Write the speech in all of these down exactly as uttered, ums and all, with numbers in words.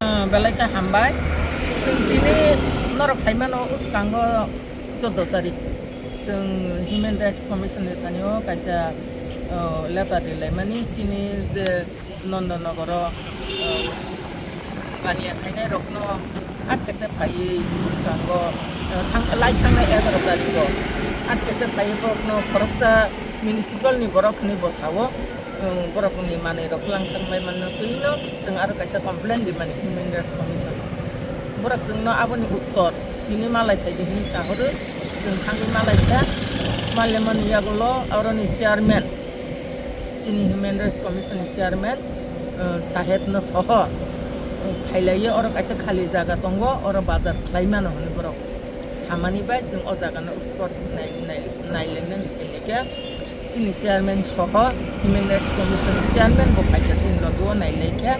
Ah, belai khe hambai. Chwng tini norok sai mano, bwskango chordo tarik chwng Human Rights Commission ni thani o kaisa, ah, letter rilaimani, tini je Nondonogoro, ah, baniya khainai rokno atkesa phaiwi bwskango, ah, thang-, lai thangnai egaroh tarikh o atkesa phaiwi borokno khoroksa municipal ni borok hinwi bwsao. Chwng borokni manwi rok lang thangbai manna twi no chwng aro kaisa complaint rimani Human Rights Commission o. Borok chwngno aboni uttor tini malai phaidi hinwi sahorwi chwng thangwi malai kha. Malemani yagulo aroni chairman, chini Human Rights Commission ni chairman, uh, saheb no soho, uh, phailaiwi oro kaisa khali jaga tongo, oro bazar khlai mano hinwi borok samani bai chwng o jaga no spot nai, nai, nailainani phailai kha. Chini chairman soho Human Rights Commission ni chairman bo phaikha chini logi o nailaikha.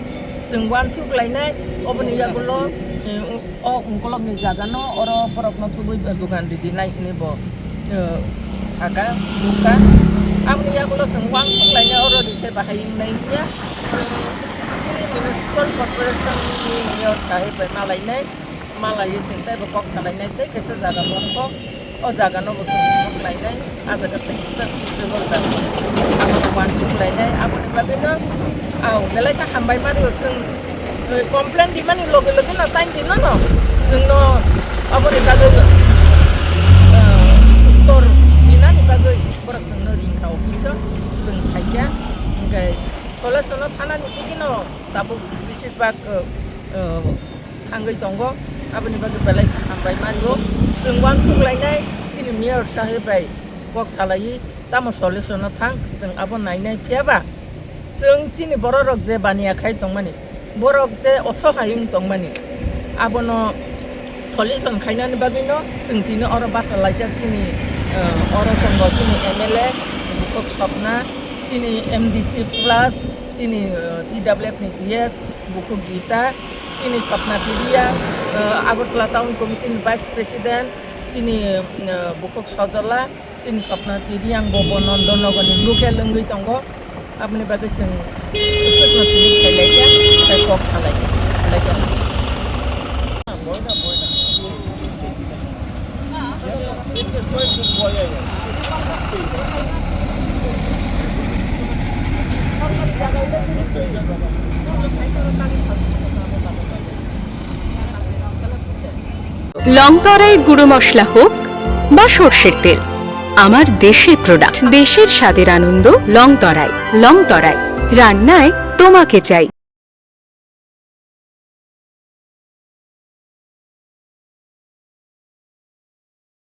Chwng uansuk lainai oboni yagulo, eh, o ungkolog ni jaga no oro borok no tubui dukan ridi nai hinwi bo, eh, saka nukha. Aboni yagulo chwng uansuk lainai oro rikhe bahai wngnai hinkhe chini municipal corporation ni mayor saheb bai malainai. Malaiwi chwng teibo kok salainai tei kaisa jaga bo kok, o jaga no bo chwng kok lainai, a jaga tei kisa suitable jaga. Abo bo uansuk lainai, aboni bagwi no, au, belai khe hambai mario chwng, eh, complain rimani loge loge no time rino no, chwngno aboni bagwi, eh, uttor rinani bagwi borok chwngno ringkha office o, chwng phaikha, hwnkhe solution no thanani twi no tabuk beshirbak, eh, eh, thangwi tongo, aboni bagwi belai khe hambai mario. Chwng uansuk lainai chini mayor saheb bai kok salaiwi tamo solution no thang, chwng abo nainai phiya ba chwng chini borok rok je baniya khai tongmani, borok je osohai wng tongmani, abono solution khainani bagwi no chwng tini oro bachalaijak chini, eh, oro tongo chini M L A Bukhuk Sopna, chini M D C plus, chini, eh, T W F ni G S, Bukhuk Gita, chini Sopna Teria, eh, Agartala Town Committee ni Vice President, chini, eh, Bukhuk Sojola, chini Sopna Teria, ang bo, bo Nondonogor ni local wngwi tongo. Aboni bagwi chwng Sopna Teria khailai kha, tei kok salai kha, salai kha. লংতরাই গুঁড়ো মশলা হোক বা সর্ষের তেল, আমার দেশের প্রোডাক্ট, দেশের স্বাদের আনন্দ। লংতরাই, লংতরাই, রান্নায় তোমাকে চাই।